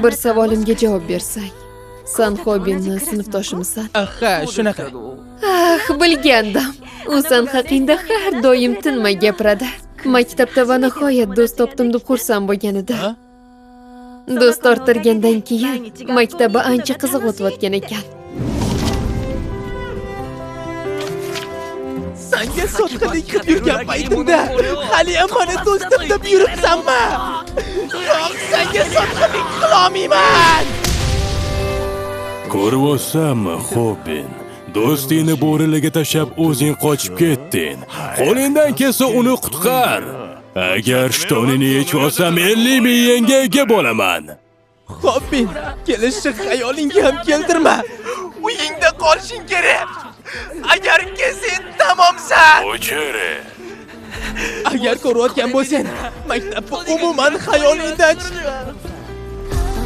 Bir savolimga javob bersang. San Xobinni sinfdoshimisan? Ha, shunaqa. Ah, bilgandim. U san haqingda har doim tinmay gapiradi. Maktabda va nihoyat do'st topdim deb xursand bo'lganida. Ha? Do'st orttirgandan keyin maktabi ancha qiziq o'tayotgan ekan. Sanga sotqinlik qilib yurgan paytimda haliyam mani do'stim deb yuribsanmi? Yo'q, sanga sotqinlik qilolmayman. Ko'ryapsanmi, Xobbin? Do'stingni bo'rilarga tashlab o'zing qochib ketding. Qo'lingdan kelsa uni qutqar. Agar shtonini yechib olsam 50 ming yenga ega bo'laman. Xobbin, kelishni xayolingga ham keltirma. Uyingda qolishing kerak. Agar kelsang tamomsan. O'chiri. Agar ko'rayotgan bo'lsang, maktabni umuman xayolingdan chiqar.